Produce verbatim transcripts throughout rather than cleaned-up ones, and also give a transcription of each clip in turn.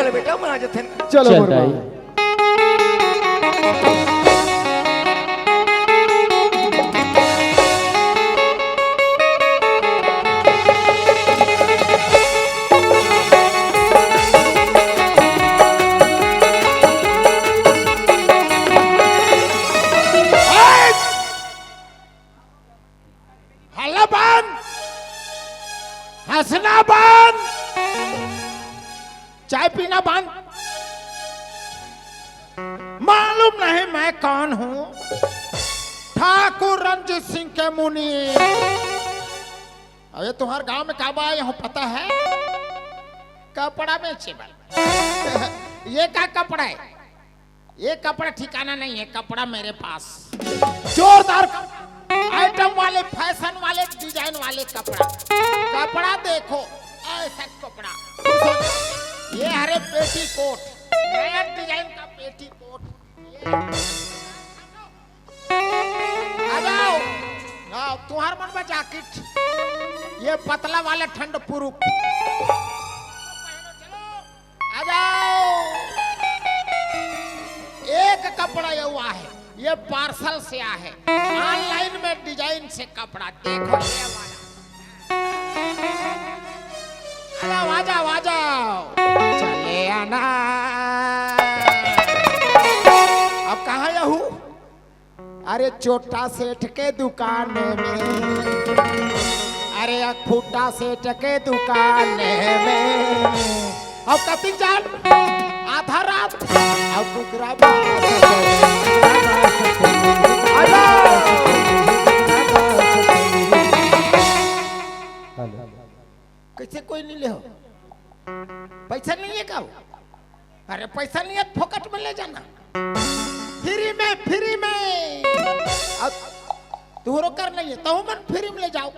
चल बेटा, मन आ जाथे। चलो चल मोर दाई। बाबू। हल्ला बंद, हंसना बंद, चाय पीना बंद। मालूम नहीं मैं कौन हूँ? ठाकुर रणजीत सिंह के मुनीम। अबे तुम्हारे गांव में का बा, यहाँ पता है? कपड़ा बेचे वाला। ये का कपड़ा है? ये कपड़ा ठिकाना नहीं है, कपड़ा मेरे पास। जोरदार कपड़ा, आइटम वाले, फैशन वाले, डिजाइन वाले कपड़ा। कपड़ा देखो, ऐसा कपड़ा। ये हरे पेटीकोट, नया डिजाइन का पेटीकोट। ये आ जाओ। हाँ, तुम्हार मन में जैकेट, ये पतला वाला ठंड प्रूफ। आ जाओ। एक कपड़ा ये हुआ है, ये पार्सल से आया है, ऑनलाइन में डिजाइन से कपड़ा देखो, ये वाला। आ जाओ, आ जाओ, आ जाओ। चले आना। अब कहाँ यहू? अरे चोटा सेठ के दुकान में, अरे अखुटा सेठ के दुकान में। अब कतिक जान आधा रात, अब कुकरा बास, आधा। हेलो। कैसे कोई नहीं ले हो? पैसा नहीं है का? अरे पैसा नहीं है, फोकट में ले जाना। फ्री में, फ्री में। अब तुहरो कर नहीं है, तहु मन फ्री में ले जाओ।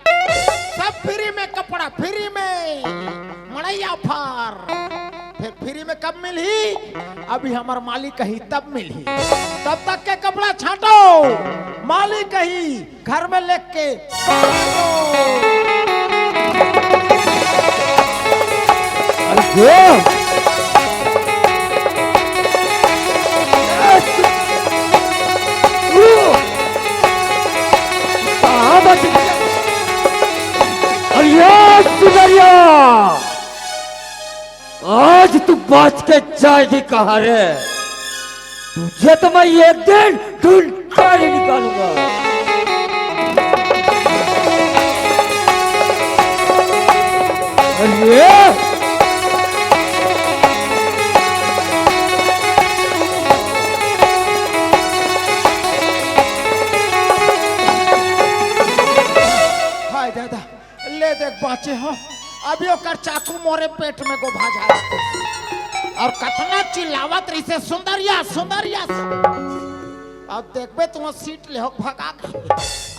सब फ्री में, कपड़ा फ्री में, मड़ई offer। फिर फ्री में कब मिलही? अभी हमर मालिक कही तब मिलही। तब तक के कपड़ा छांटो, मालिक कही घर में लेके। अरे जो। कहाँ बच गया? अरे ये सुनरिया, आज तू बाच के जाएगी कहाँ रे? तुझे तो मैं एक दिन ढूंढ कर ही निकालूंगा। अरे! हाय दादा, ले देख बाचे हो, अभी ओकर चाकू मोरे पेट में गोभा जाए। और कतना चिल्लावत रहिसे, "सुंदरिया, सुंदरिया।" अब देखबे तुम सीट ले हो भगा के।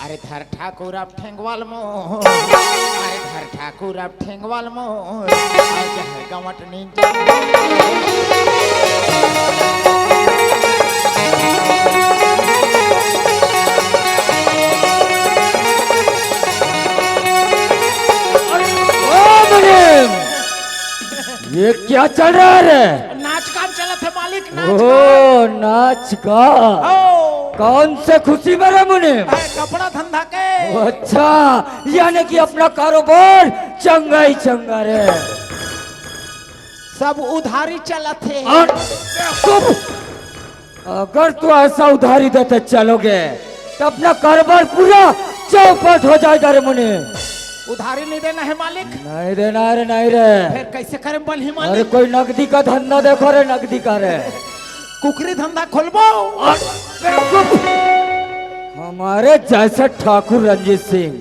अरे धर ठाकुर अब ठेंगवाल मोर, अरे धर ठाकुर अब ठेंगवाल मोर, अरे जहर गंवट नींद। अरे, ओ मुनीम, ये क्या चल रहा है रे? नाच काम चलत है मालिक, नाच ओ, काम। नाच का? ओ। कौन से खुशी में रे मुनीम? है, कपड़ा धंधा के। ओ, अच्छा, यानी कि अपना कारोबार चंगा ही चंगा रे। सब उधारी चलत है। और चुप। अगर तू ऐसा उधारी देते चलोगे, तो अपना कारोबार पूरा चौपट हो जाएगा रे मुनीम। उधारी नहीं देना है मालिक? नहीं देना है रे, नहीं रे। फिर कैसे करें बलही मालिक? अरे कोई नकदी का धंधा देखो रे, नकदी का रे। कुकरी धंधा खोलबो? और बेवकूफ। हमारे जैसे ठाकुर रणजीत सिंह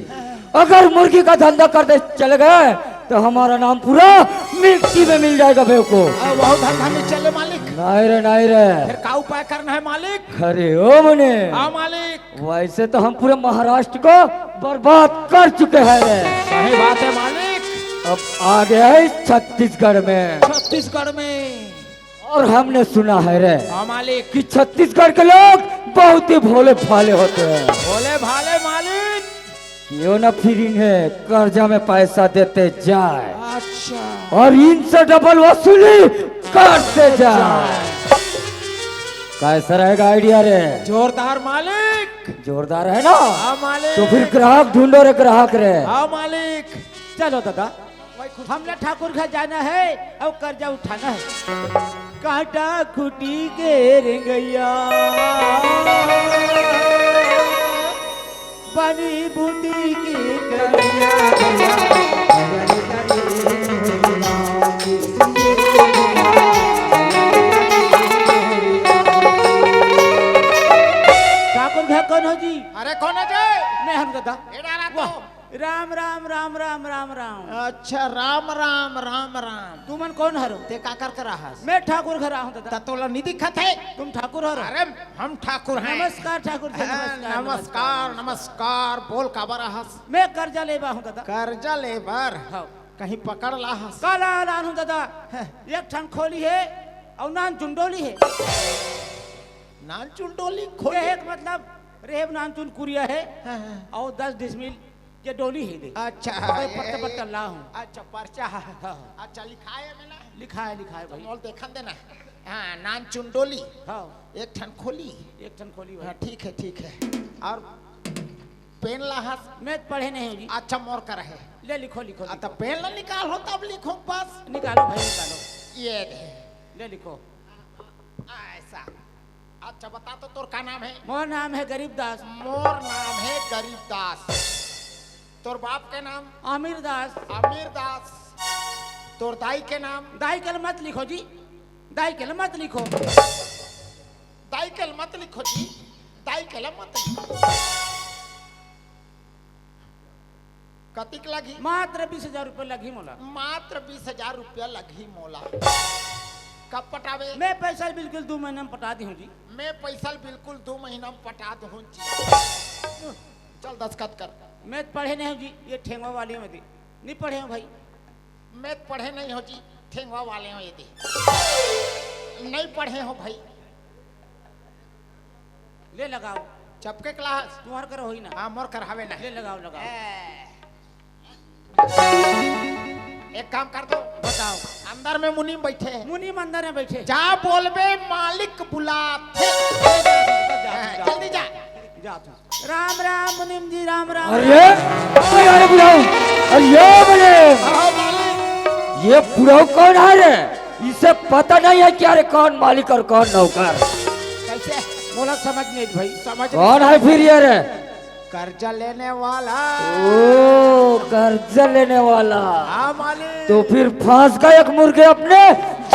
अगर मुर्गी का धंधा करते चले गए, तो हमारा नाम पूरा मिट्टी में मिल जाएगा बेवकूफ। आ, वह धंधा नहीं चले मालिक। नहीं रे, नहीं रे। फिर का उपाय करना है मालिक? अरे ओ मुनीम। हाँ मालिक। वैसे तो हम पूरे महाराष्ट्र को बर्बाद कर चुके हैं रे। सही बात है मालिक। अब आ गया है छत्तीसगढ़ में। छत्तीसगढ़ में। और हमने सुना है रे, हाँ मालिक। कि छत्तीसगढ़ के लोग बहुत ही भोले भाले होते हैं। भोले भाले मालिक। क्यों ना फिर इन्हें कर्जा में पैसा देते जाए। अच्छा। और इनसे डबल वसूली काटते जा। कैसा रहेगा आइडिया रे? जोरदार मालिक। जोरदार है ना? हाँ मालिक। तो फिर ग्राहक ढूंढो रे, ग्राहक रे। हाँ मालिक। चलो दादा, हमला ठाकुर घर जाना है अउ कर्जा उठाना है। काटा खुटी के रेंगइया, बनी बूती की करिया। ठाकुर घर कौन हो जी? अरे कौन हो जी? मैं हूँ दादा। ए डाला तो। वाह। राम राम राम राम राम राम। अच्छा, राम राम राम राम। तुमन कौन हरो? ते काकर करा हस? मैं ठाकुर घर आहूं दादा। त तोला नी दिखत है? तुम ठाकुर हरो? अरे, हम ठाकुर हैं। नमस्कार ठाकुर जी, हाँ, नमस्कार, नमस्कार, नमस्कार। नमस्कार। बोल काबर आहस? मैं कर्जा लेबा आहूं दादा। कर्जा लेबर? हाँ। कहीं पकड़ ला हस? काला लान हूं दादा। हाँ। एक ठन खोली है अउ नान चुंडोली है। नान चुंडोली खोली? ये एक मतलब रेहेब नान चुन कुरिया है। हाँ, हाँ। अउ दस डिसमिल ये डोली है दे। अच्छा, कोई ये, पत्ता ये, पत्ता ला हूँ। अच्छा, पर्चा है। हाँ, हाँ। अच्छा, लिखाए में ना? लिखाए, लिखाए तो भाई। मोल देखन देना। हाँ, नान चुंडोली। हाँ। एक ठन खोली। एक ठन खोली भाई। हाँ, ठीक है, ठीक है। और पेन ला हस? मैं पढ़े नहीं हूँ जी। अच्छा, मोर कर है। ले लिखो, लिखो, आ, तो लिखो। पेन ला निकाल हो तब लिखो बस। निकालो भाई, निकालो। ये दे। ले लिखो। ऐसा। अच्छा बता तो, तोर का नाम है? मोर नाम है गरीब दास। मोर नाम है गरीब दास। तोर बाप के नाम? अमीर दास। अमीर दास। तोर दाई के नाम? दाई के ल मत लिखो जी, दाई के ल मत लिखो। दाई के ल मत लिखो जी, दाई के ल मत लिखो। कतिक लगही? मात्र बीस हजार रुपया लगही मोला। मात्र बीस हजार रुपया लगही मोला। कब पटावे? मैं पैसा बिल्कुल दू महीना में पटा दी हूँ जी। मैं पैसा बिल्कुल दू महीना में पटा दूँ जी। चल दस्तखत कर। मैं पढ़े नहीं हूँ जी, ये ठेंगवा वाले में दी। नहीं पढ़े हूँ भाई। मैं पढ़े नहीं हूँ जी, ठेंगवा वाले में ये दी। नहीं पढ़े हूँ भाई। ले लगाओ। चपके क्लास। तुम्हार कर होई ना। हाँ, मोर कर हवे ना। ले लगाओ, लगाओ। ए। एक काम कर दो। बताओ। अंदर में मुनीम बैठे हैं। मुनीम अंदर में बैठे। जा बोलबे मालिक बुलाथे। जा, जा, जा, हाँ, जा। जल्दी जा। जा तू। राम राम मुनीम जी, राम राम। अरे, अरे, अरे बुढ़ऊ, अरे ये बोले, हाँ, मालिक। ये बुढ़ऊ कौन है रे? इसे पता नहीं है क्या रे, कौन मालिक और कौन नौकर? कैसे? मोला समझ नहीं भाई। समझ कौन नहीं। है फिर ये रे? कर्जा लेने वाला। ओ, कर्जा लेने वाला। हाँ, मालिक। तो फिर फंस गए एक मुर्गे अपने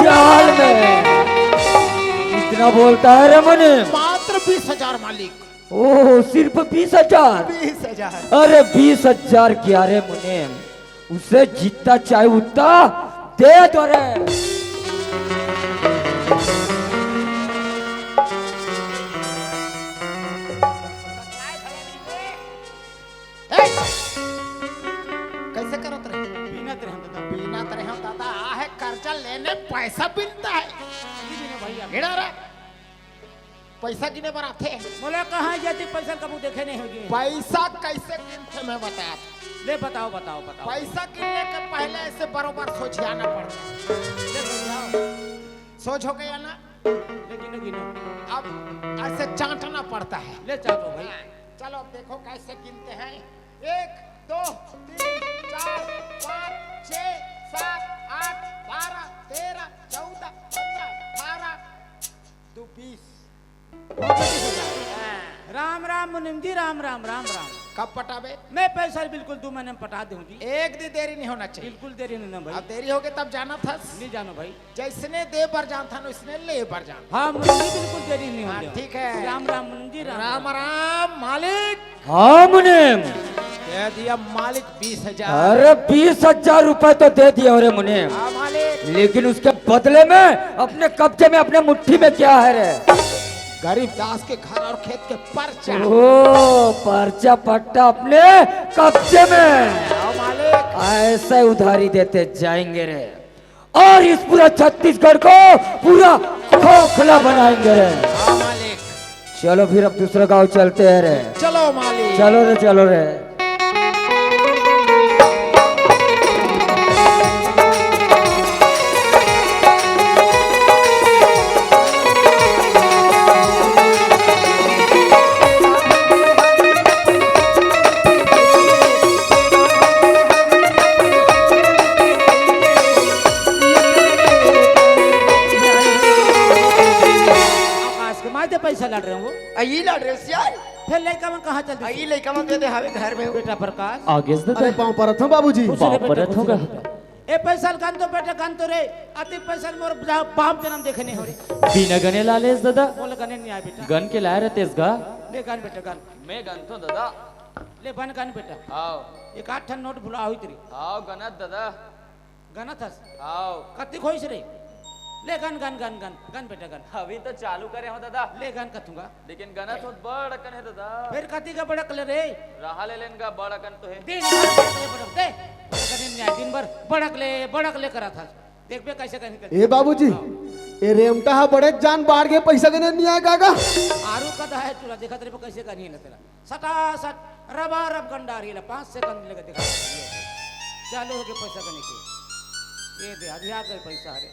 जाल में। इतना बोलता है रे मुनीम। मात्र बीस हजार मालिक। ओ, सिर्फ बीस हजार? बीस हजार। अरे, बीस हजार क्या रे मुनीम, उसे जितना चाहे उतना दे दो रे। ए! कैसे करत रहे? बीनत रहे दादा। बीनत रहे दादा, आहे कर्जा लेने पैसा बीनता है। नहीं बीने भैया। गिना रे। पैसा गिने बर आथे। मोला कहाँ जाती पैसा कबू देखे नहीं होगी। पैसा कैसे गिनथे मैं बता। ले बताओ, बताओ, बताओ। पैसा गिनने के पहले ऐसे बरोबर सोझियाना पड़ता है। ले बताओ। सोझ हो गया ना? ले गिनो, गिनो। अब ऐसे चांटना पड़ता है। ले चाटो भाई। हाँ, चलो अब देखो कैसे गिनते हैं। एक, दो, तीन, चार, पाँच, छः, सात, आठ, बारह, तेरह, चौदह, पन्द्रह, अठारह, दो बीस। राम राम मुनीम जी, राम राम, राम राम। कब पटाबे? मैं पैसा बिल्कुल दू महीने में पटा दूँ जी। एक दिन देरी नहीं होना चाहिए। बिल्कुल देरी नहीं ना भाई। अब देरी होगे तब जाना था। नहीं जानो भाई। जैसने दे बर जानथन, वैसने ले बर जान। हाँ मुनीम जी, बिल्कुल देरी नहीं हाँ, होने। ठीक है। राम राम मुनीम जी, राम राम राम। राम मालिक। हाँ मुनीम। दे दिया मालिक बीस हजार। अरे बीस हजार रुपए तो दे दिया रे मुनीम, हाँ मालिक। लेकिन उसके बदले में अपने कब्जे में, अपने मुट्ठी में क्या है रे? गरीब दास के घर और खेत के पर्चा। ओ, पर्चा पट्टा अपने कब्जे में। हाँ मालिक। ऐसे उधारी देते जाएंगे रे। और इस पूरा छत्तीसगढ़ को पूरा खोखला बनाएंगे रे। हाँ मालिक। चलो फिर अब दूसरा गांव चलते हैं रे। चलो मालिक। चलो रे, चलो रे। ई ला ड्रेस आय। फेर लइका मन कहाँ चल दिस? ई लइका मन दे दे हवे घर में। बेटा प्रकाश। आगे से अरे दादा। पाँव परत हँव बाबूजी। खुश रहे पाँव बेटा, परत खुश हँव रहे। गा। ए पैसा ल गन तो बेटा, गन तो रे। अतिक पैसा ल मोर जा-, बाप जनम देखे नइ हों रे। बिना गने ला लेस दादा। मोला गने नइ आय बेटा। गन के लाय रहतेस गा। ले गन बेटा, गन। मैं गनथों दादा। ले बन गन बेटा। हाव। एक आध ठन नोट भुला होही तेरी। हाव, गनत दादा। गनत हस? हाव। कतिक होइस रे? ले gun, gun, gun, gun, gun बेटा, गन। अभी तो चालू करे हँव दादा। ले गन कथूँ गा। लेकिन गनत हों त बड़ अकन हे दादा। फेर कतिक बड़क ले रे? रहा ले लेन गा, बड़ अकन तो हे। दिन भर बड़क ले, बड़क ले। दिन भर बड़क ले, बड़क ले करत हस। देखबे कइसे करही। ए बाबूजी, ए रेमटा ह बड़े जान बाढ़ गे, पैसा गने नइ आय गा। आरू कदा हे टूरा, देखत रहिबे कइसे करही तेला। सटासट रबारब गन डारही ला, पाँच सेकंड ले देखा। चालू होगे पैसा गने के। ए दे, अभी आ गे पैसा हरे।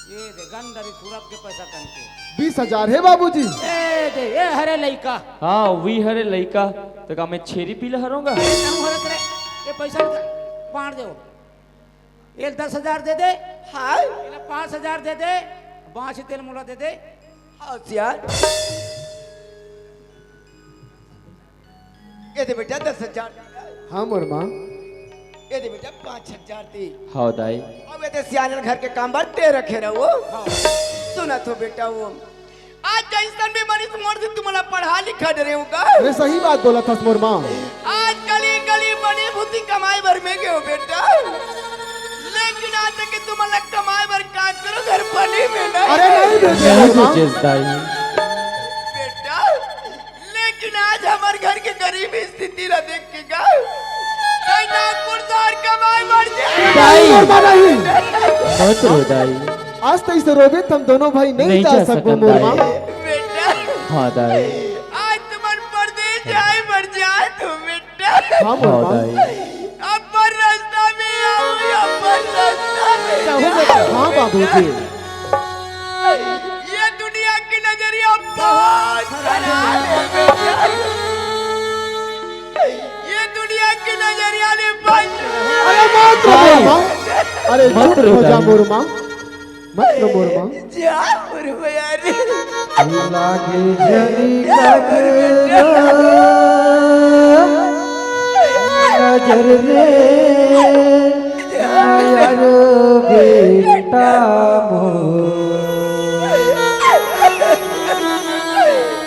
ए दे, गन डारही सुरत के पैसा गन के। बीस हजार हे बाबूजी। ए दे, ए हरे लइका। हाँ, वही हरे लइका। त का मैं छेरी पीला हरों गा? ए, कहूँ हरत रे। ए पैसा बाँट देव। एला दस हजार दे दे। हाँ। एला पाँच हजार दे दे। बाँच तेल मोला दे दे। हाँ, सियान। ए दे बेटा, दस हजार। हाँ, मोर माँ। ए दे बेटा, पाँच हजार दे। हाँ, दाई। अब ए दे सियान घर के काम बर ते रखे रहो। हाँ। सुनत हो बेटा, वो आज जइसन भी मनीष मोर से तुमला पढ़ा लिखा डरेव गा। अरे सही बात बोलत हस मोर माँ। आज गली गली बनी भूती कमाए बर में गेंव बेटा, लेकिन आज तक तुमला कमाए बर का करो घर पानी में ना। अरे नहीं बेटे, नहीं मोर माँ। बेचेस दाई। बेटा, लेकिन आज हमर घर के गरीब स्थिति ला देख के गा, कहीं नागपुर शहर कमाए बर जा। दाई। मोर माँ नहीं। मत रो दाई। आज तइसे रोबे त हम दोनों भाई नहीं नहीं जा जा सकबो सकन मोर दाई। माँ। बेटा, हाँ दाई। आज तुमन परदेस जाए बर जात हो बेटा। हाँ मोर हाँ माँ। दाई। अपन रास्ता में आओ, अपन रास्ता में कहूँ आओ। बेटा, हाँ बाबूजी। ये दुनिया की नजरिया बहुत खराब है बेटा। ये दुनिया की नजरिया ने बंद। अरे मत रो मोर माँ। अरे मत चुप रो हो जा दाई। मोर माँ। मत रो मोर माँ। जा मोर माँ यार। लागे जरी ककरो नजर रे, यारो बेटा मोर।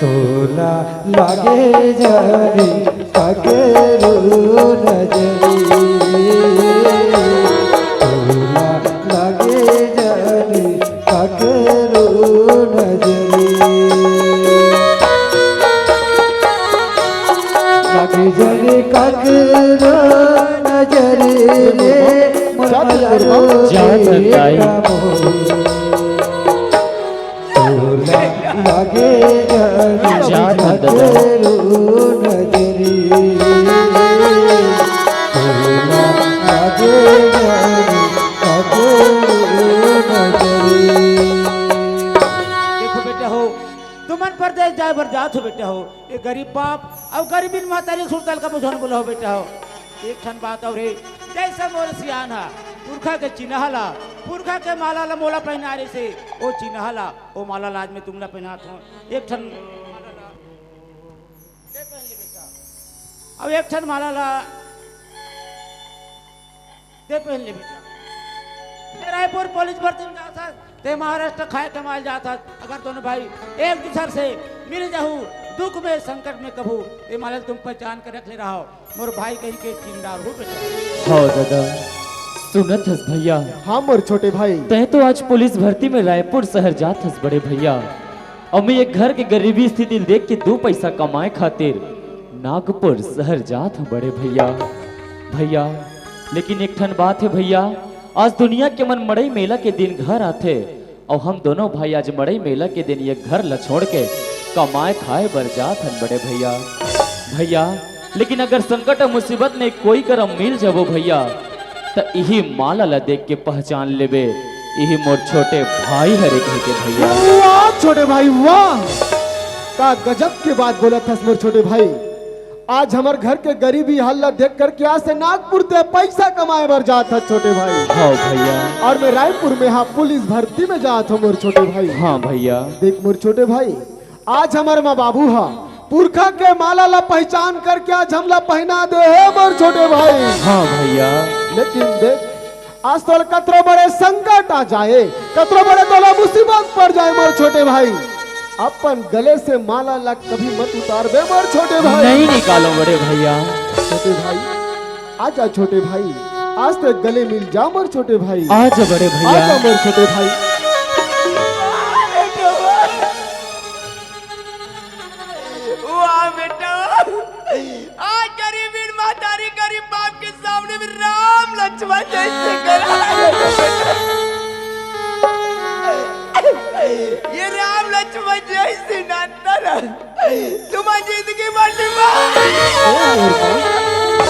तोला लागे जरी ककरो नजरी, तोला लागे जरी ककरो नजरी। लागे जरी ककरो नजरी रे, मोर जात हन यारो दाई। बेटा मोर। तोला लागे जानी जात हन दादा। ककरो नजरी। तोला लागे जानी ककरो नजरी। देखो बेटा हो, तुमन परदेस जाए बर जात हो बेटा हो, ये गरीब बाप अउ गरीबिन महतारी के सुरता ल कभू झन भुलाहू बेटा हो। एक ठन बात अउ हे, जइसे मोर सियान हा पुरखा के चिन्हा ला, पुरखा के माला ला मोला पहिनाय रिहिसे, ओ चिन्हा ला, ओ माला ला आज मैं तुमला पहिनात हंव। एक ठन, अउ एक ठन माला ला ते पहिन ले बेटा। ते रायपुर पुलिस भर्ती में जात हस, ते महाराष्ट्र खाए कमाए जात हस। अगर दोनों भाई एक दूसर से मिल जाहू, दुख में, संकट में कभू, ये माला तुम पहचान के रख ले रहा हो। मोर भाई कहीं के चिंदार हो बेटा। हव दादा, सुनत हस भैया? हाँ मोर छोटे भाई। तैं तो आज पुलिस भर्ती में रायपुर शहर जात हस बड़े भैया। अउ मैं एक घर के गरीबी स्थिति ल देख के दू पैसा कमाए खातिर नागपुर शहर जात हंव बड़े भैया। भैया, लेकिन एक ठन बात हे भैया, आज दुनिया के मन मड़ई मेला के दिन घर आथे, अउ हम दोनों भाई आज मड़ई मेला के दिन ये घर ल छोड़ के कमाए खाए बर जात हन बड़े भैया। भैया, लेकिन अगर संकट अउ मुसीबत में कोई करा मिल जाबो भैया, त इही माला ला देख के पहचान लेबे, इही मोर छोटे भाई हरे कहिके भैया। वाह छोटे भाई वाह, का गजब के बात बोलत हस मोर छोटे भाई। आज हमर घर के गरीबी हाल ला देख करके आज से नागपुर ते पैसा कमाए बर जात हस छोटे भाई। हाँ भैया। अउ मैं रायपुर में हाँ पुलिस भर्ती में जात हंव मोर छोटे भाई। हाँ भैया। देख मोर छोटे भाई, आज हमर माँ बाबू ह पुरखा के माला ला पहचान करके आज हमला पहना दे हे मोर छोटे भाई। हाँ भैया। लेकिन देख, आज तोर कतरो बड़े संकट आ जाए, कतरो बड़े तोला मुसीबत पड़ जाए मोर छोटे भाई, अपन गले से माला ला कभी मत उतारबे मोर छोटे भाई। नहीं निकालो बड़े भैया। छोटे भाई, आजा छोटे भाई, आज तो गले मिल जा मोर छोटे भाई। आजा बड़े भैया। आजा मोर छोटे भाई। वाह बेटा, आज गरीब महतारी गरीब बाप के सामने में राम लक्ष्मण जैसे खड़ा। ये राम लक्ष्मण जैसे नाता ना तुम्हारी जिंदगी भर निभा।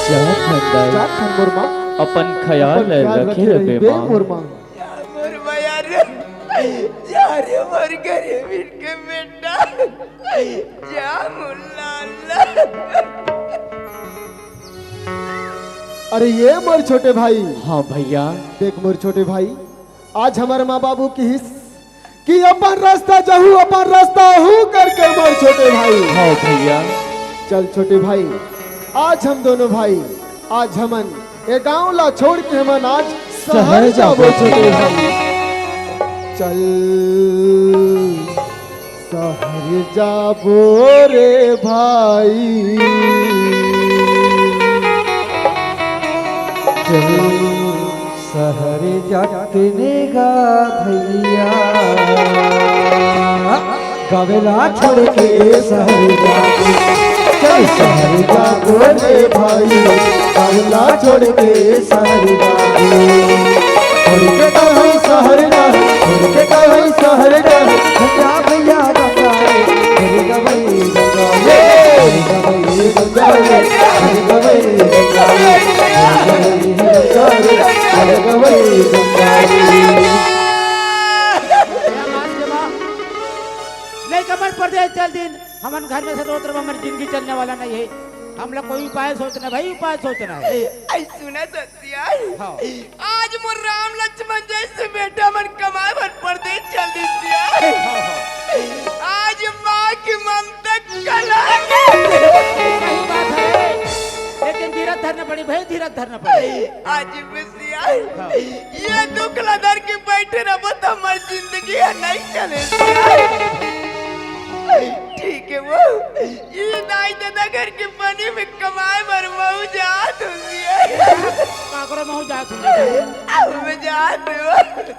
जा ठंडा जा ठन मोर माँ। अपन ख्याल अपन ख्याल रखे रखे रहे रहिबे माँ। मोर माँ। जा मोर माँ यार, जा रे मोर गरीब इनके बेटा। जा मुल्ला अल्लाह। अरे ये मोर छोटे भाई। हाँ भैया। देख मोर छोटे भाई, आज हमर माँ बाबू किहिस कि अपन रास्ता जाहू, अपन रास्ता हूँ करके मोर छोटे भाई। हाँ भैया। चल छोटे भाई, आज हम दोनों भाई, आज हमन ए गांव ला छोड़ के हमन आज शहर शहर जाबो जाबो छोटे भाई। चल शहर जाबो रे भाई। चल शहर जाके ने गा भैया। गावेला छोड़ के शहर जाके। चल शहर जाबो रे भाई। गावेला छोड़ के शहर जाके। छोड़ के कहई शहर जाए, छोड़ के कहई शहर जाए। भैया भैया गंगा रे, हर गवई गंगा रे, हर गवई गंगा रे, हर गवई गंगा रे, हर गवई गंगा रे, हर गवई गंगा रे। लइका मन परदेस चल दिन, हमन घर में से रोत रहो, हमर जिंदगी चलने वाला नहीं है। हमला कोई उपाय सोचना भाई, उपाय सोचना है। ए, आई सुना ससिया, हाँ। आज मोर राम लक्ष्मण जैसे बेटा मन कमाए बर परदेस चल दिन दिया। हाँ, हाँ। आज माँ की ममता कला। सही बात है, लेकिन धीरज धरना पड़ी भाई, धीरज धरना पड़ी। आज बसिया, हाँ। ये दुख ला धर के बैठे रहो तो हमर जिंदगी है नहीं चले। ठीक है वो, ये दाई ददा घर के बनी में कमाए बर महू जात हूँ। काकरो महू जात हूँ। अब मैं जात हूँ।